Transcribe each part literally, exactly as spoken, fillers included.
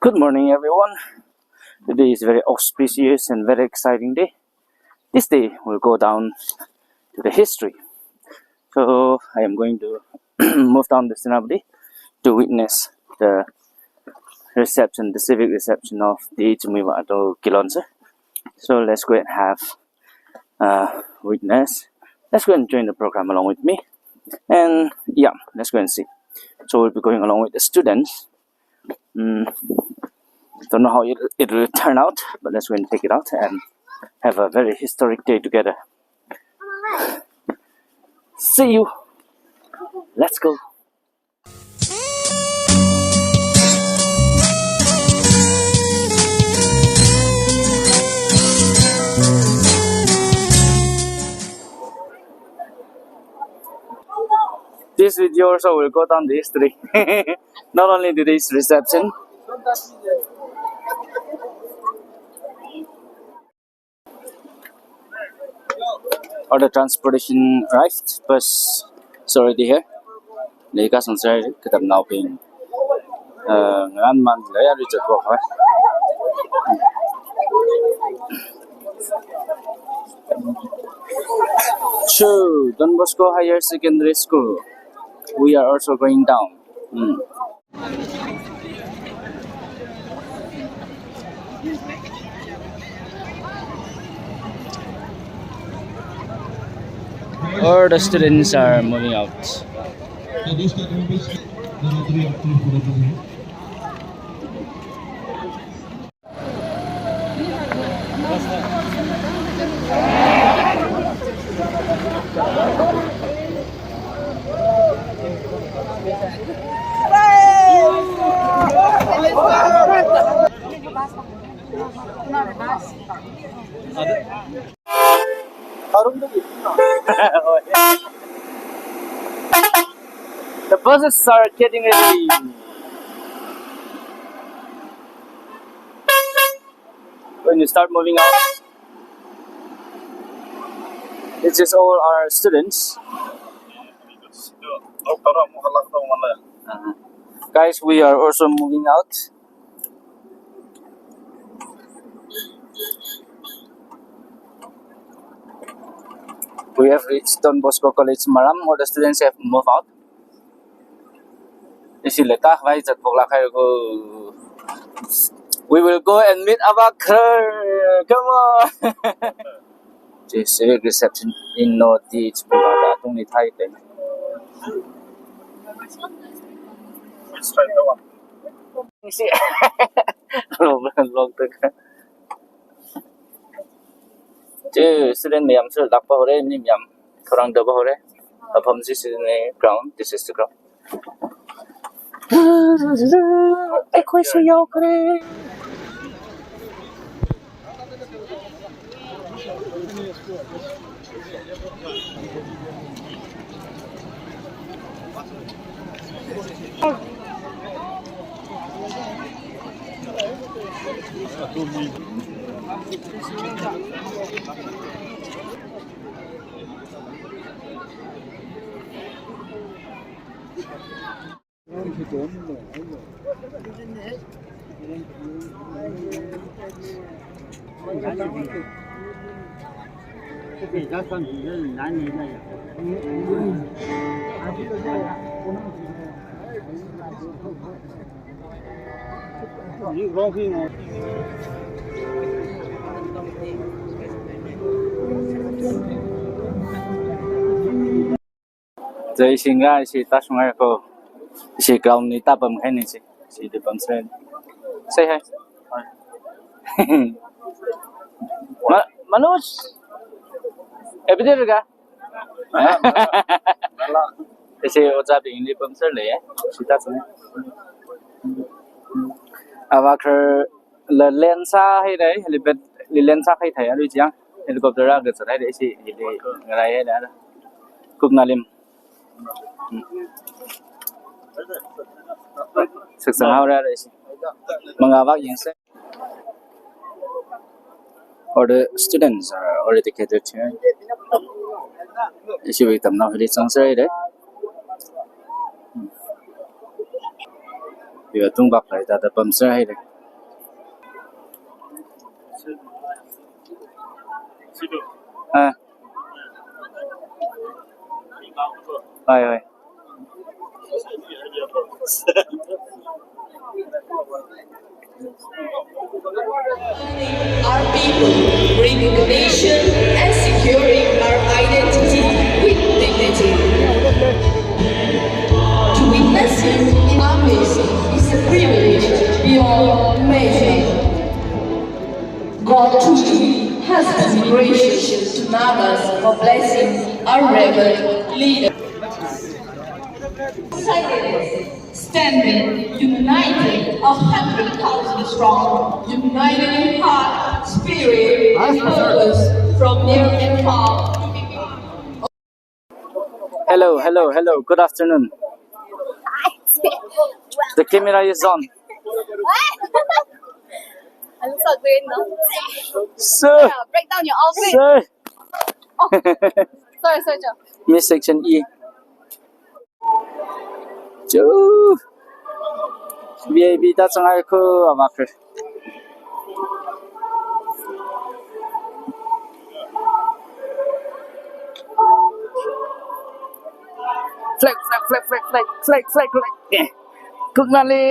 Good morning, everyone. Today is very auspicious and very exciting day. This day will go down to the history. So I am going to move down the Senapati to witness the reception, the civic reception of the Chimwui Vāto Kilon sir. So let's go and have uh, witness. Let's go and join the program along with me. And yeah, let's go and see. So we'll be going along with the students. Mm, don't know how it, it will turn out, but let's go and check it out and have a very historic day together. See you. Let's go. This video also will go down the history. Not only today's reception. All the transportation arrived. Bus is already here. Leikasang sir, katamnaobing. Uh, ngarān man lei, arui zatvok haowa. Chu, Don Bosco Higher Secondary School. We are also going down. Hmm. All the students are moving out. The buses are getting ready. When you start moving out, this is all our students. Uh, guys, we are also moving out. We have reached Don Bosco College Maram. All the students have moved out. Ishi letak vai zatvok lāk haira ko. We will go and meet Avā Kharar. Come on. Chi civic reception in North East Bumata tungli thai te. Ishi. Long, long tak. Chi student mayamsila lākpa haora, mi mayam thorang daba haora. Apam chi student ground, this is the ground. ꯑꯩꯈꯣꯏꯁꯨ ꯌꯥꯎꯈ꯭ꯔꯦ꯫ Chi ishi ngarā, ishi tāshunghaira ko. Ishi ground li tāpamkahaina ishi. Ishi de pamsera. Say hi. Ma-, Manoj. Epidir ka? Ishi ojābingli pamseralei, eh. Ishi tāshunghai. Avā Kharar la land sāhaira, helipad li land sākahai thai, arui chang helicopter akha zathaira, ishi hili ngaraihaira. Kuknalim. Saksang haora ishi. Mangā vak yangsa. All the students are already gathered here. Ishiwui tamnao hili zangserhaira. Iva tungbak lai tāda pamserhaira. Ah. Oi, oi. Our people, recognition and securing our identity with dignity. To witness him in our midst is a privilege beyond measure. God truly has been gracious to Nagas for blessing our reverend leader. Standing united, a hundred thousand strong, united in heart, spirit, and purpose, from near and far. Hello, hello, hello. Good afternoon. The camera is on. I look so green, no? Sir. Yeah, break down your outfit. Sir. Oh. Sorry, sorry, Joe. Miss Section E. Choo. V I P ta changai ko, amakre. Flag, flag, flag. Eh. Kuknali.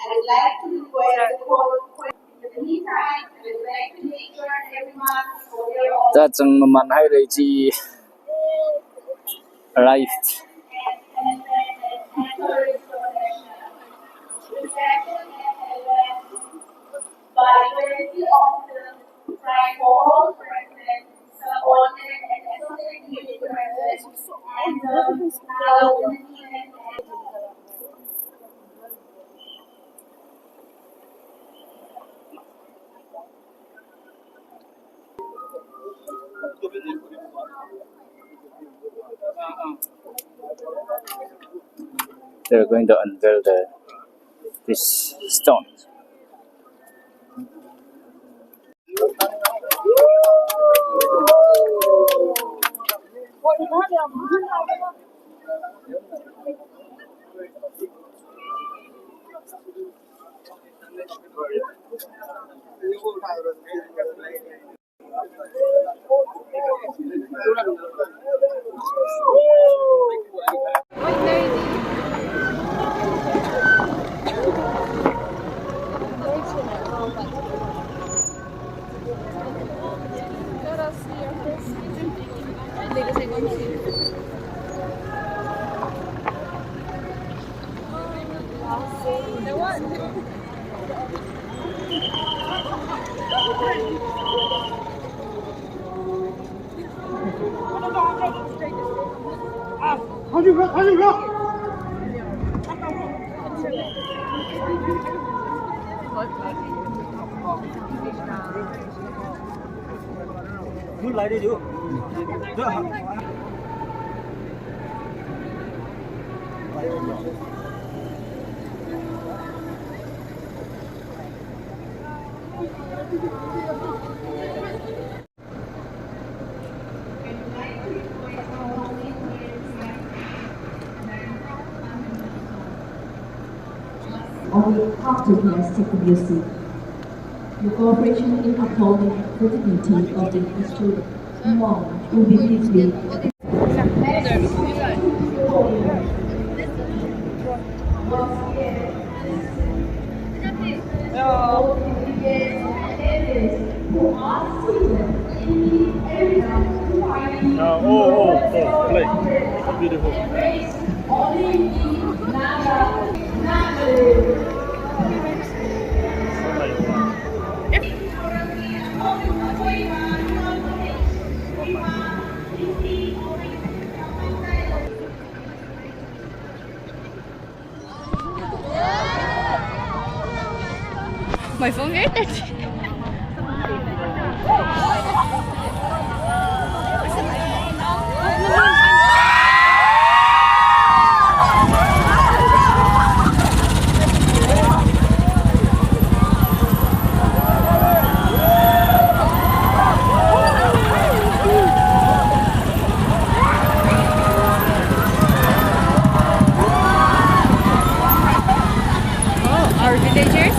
I would like to request the court, in the meantime, I would like to make sure everyone is aware of. That's on Maman High Ray G arrived. By courtesy of the Prime Hall President, subordinate and associate President, and the Nala Women Event. They're going to unveil the, this stone. On behalf of the P S T community, your cooperation in upholding the dignity of the history. Mom will be deeply. Ah, oh, oh, oh, play. Beautiful. My phone get it. Oh, our villagers.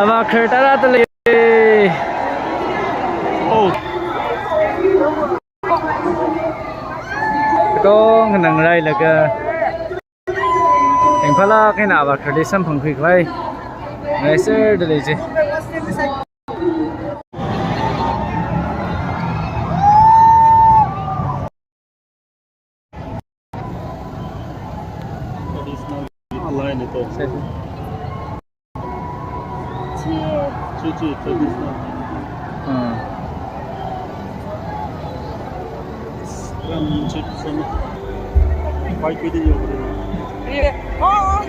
Avākharar tārāda lei. Oh. Katonga ngarāilaga, ringphālāk eina avākhararli samphangkhui khavai ngaiserda lei chi. Traditional line ito. Chi, chi, traditional. Ah. Ram check sama. Pai kidi yo. Yeah. Oh.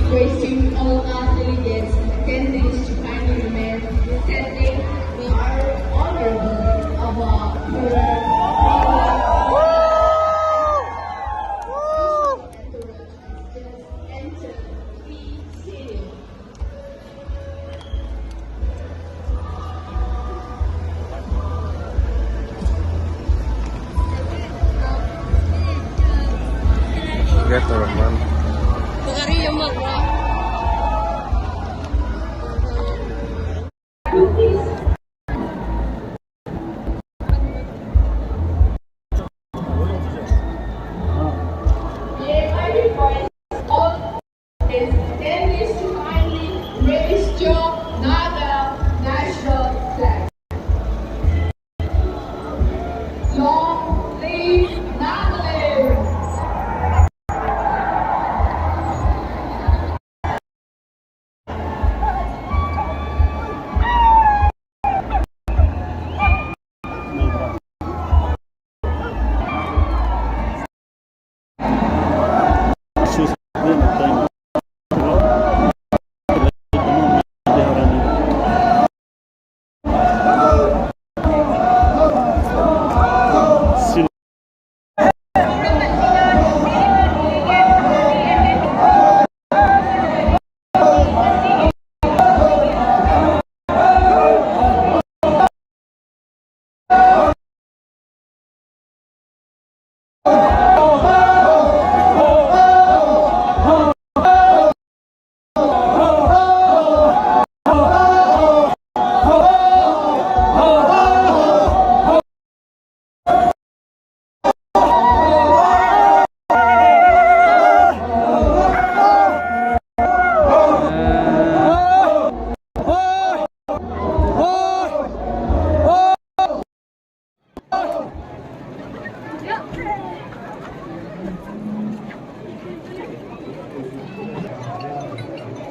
Requesting all our delegates and attendees to kindly remain standing. We are honored of our entourage. Please enter the stadium. Get the man. Then is to kindly raise your Naga national flag. Long live Nagaland!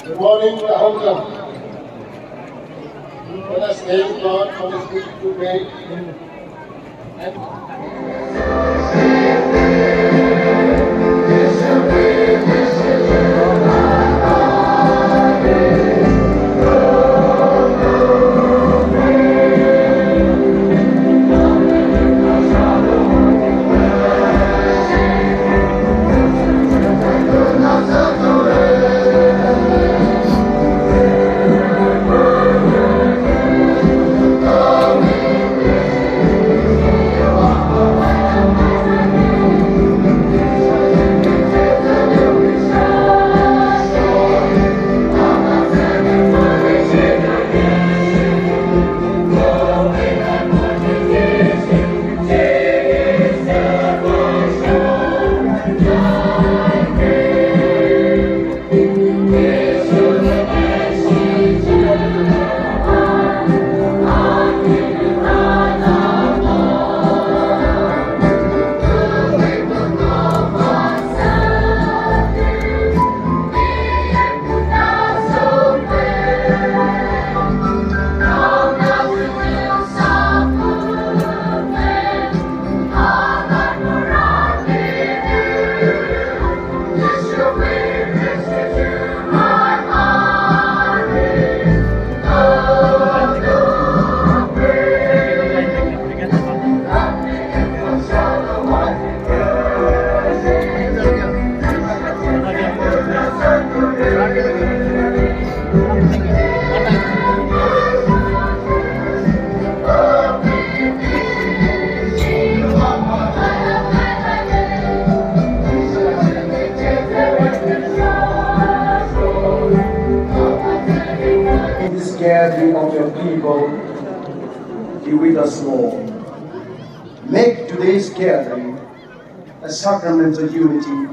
Good morning, Rahul. Let us thank God for this beautiful day. In this gathering of your people, be with us, Lord. Make today's gathering a sacrament of unity,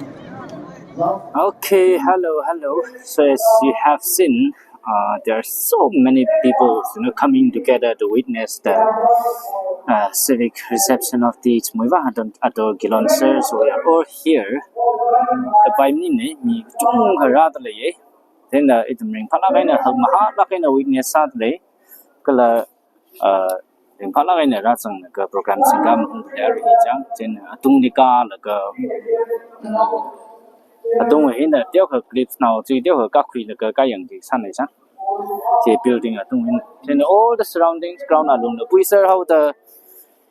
love. Okay, hello, hello. So as you have seen, uh, there are so many people, you know, coming together to witness the, uh, civic reception of the Chmuivah Ato, Ato Gilon sir. So we are all here. Kapai maningmana, mi chungkha rāda leiya. Then, uh, ithum ringphālāk eina, hal mahālāk eina witness sāda lei. Kala, uh, ringphālāk eina rāzanglaga program singkā mahung khalei hi chang, chieina atungli kālaga, mm, atung hina teokha clips nao chi teokha kākhuilaga kāyang chi sānei chang. Chi building atung hina. Chieina all the surroundings, ground alungla puiser haoda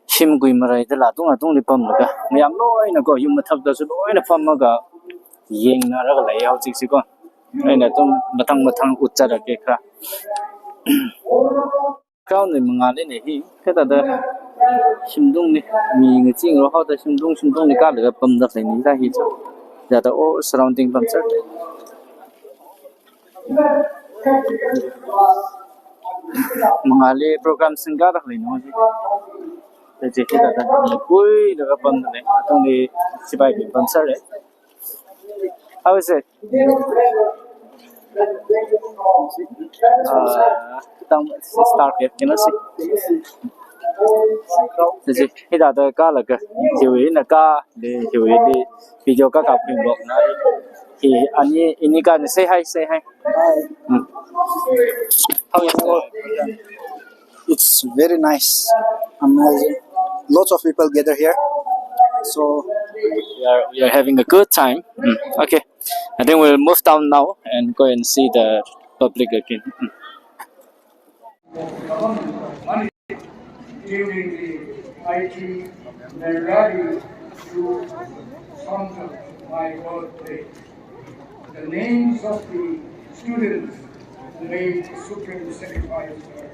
shimkui maraida la atung, atungli pamlaga mayam loina ko, yum mathakdasu loina pamlaga yangna rākhalei hao chiksi ko. Eina atung mathang mathang utcha rāke kha. Crowd li mangāli nei hi, kathāda shimtungli, mi ngachee ngarok haoda shimtung, shimtungli kālaga pamda leini da hi cha. Thāda all surrounding pamser. Mangāli program singkāda leino hi. Thāda chi thāda mi puilaga pamda lei, atungli sipaibing pamser lei. How is it? Uh, tang star ke, you know, see. This is, hithāda kālaga, hiwui eina kāli, hiwuili video kākaphui ngarokna. Hi, ani, ini ka ni, say hi, say hi. Hmm. How is it? It's very nice, amazing. Lots of people gather here. So we are, we are having a good time. Mm, okay. I think we'll move down now and go and see the public again. Mm. During the I T Merari to conquer my birthplace. The names of the students who made the supreme sacrifice were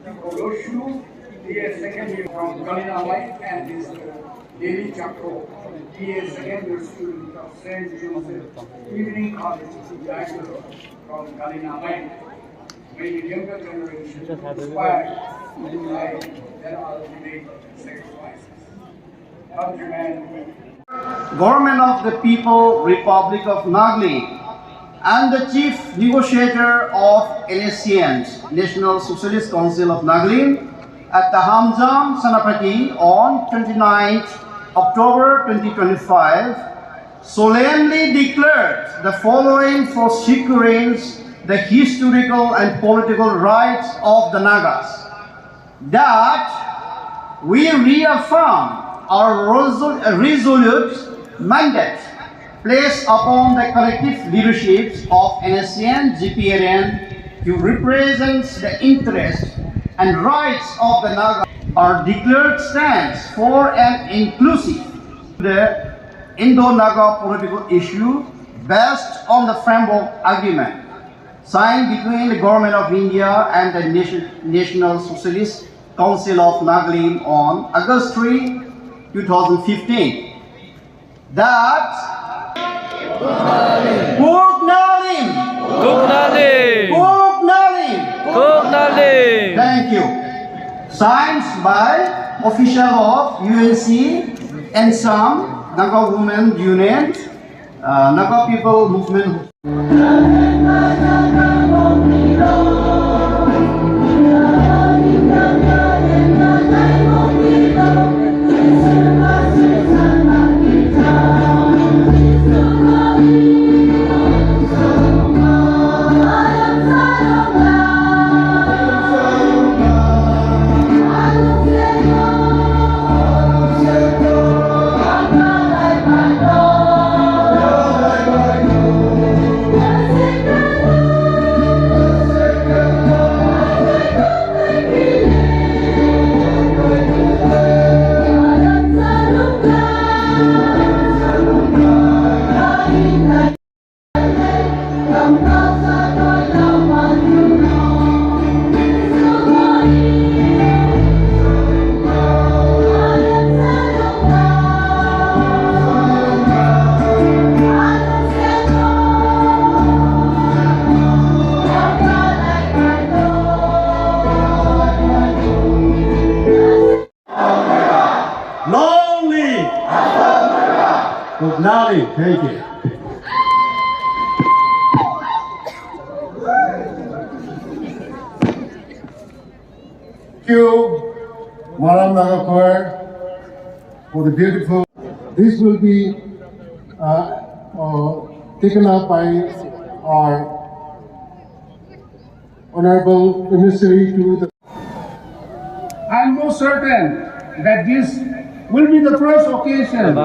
Nico Roshu, B A second year from Kalinabai, and Mister Lily Chakro, B A second year student of Saint Joseph Evening College, Bangalore, from Kalinabai. May the younger generation inspire the life that ultimate sacrifices. Government of the People, Republic of Nagaland, and the Chief Negotiator of N S C N, National Socialist Council of Nagaland, at Tahamjam, Senapati, on twenty-ninth October twenty twenty-five, solemnly declared the following for securing the historical and political rights of the Nagas. That we reaffirm our resol-, resolute mandate placed upon the collective leadership of N S C N G P L N to represent the interests and rights of the Naga. Our declared stance for an inclusive the Indo-Naga political issue based on the framework agreement signed between the Government of India and the Nation-, National Socialist Council of Nagaland on August three, two thousand fifteen. That Kuknalim! Kuknalim! Kuknalim! Kuknalim! Thank you. Signed by official of U N C and some Naga Women Union, uh, Naga People Movement. Naga Choir for the beautiful. This will be uh, uh, taken up by our Honorable Emissary to the. I'm most certain that this will be the first occasion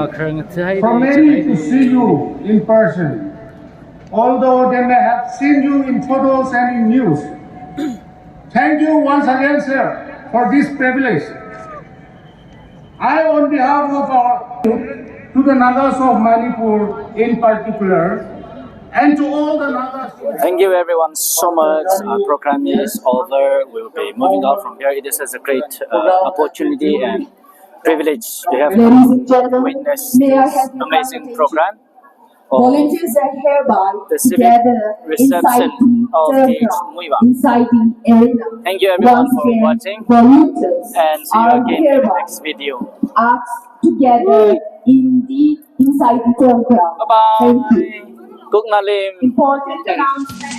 for many to see you in person, although they may have seen you in photos and in news. Thank you once again, sir, for this privilege. I, on behalf of our, to the Nagas of Manipur in particular, and to all the Nagas. Thank you everyone so much. Our program is over. We'll be moving out from here. It is such a great uh, opportunity and privilege to have witnessed this amazing program. Volunteers are hereby the civic reception of the Muivang. Inside the arena. Thank you everyone for watching, and see you again in the next video. Asked together in the inside the ground. Bye bye. Thank you. Kuknalim. Important announcement.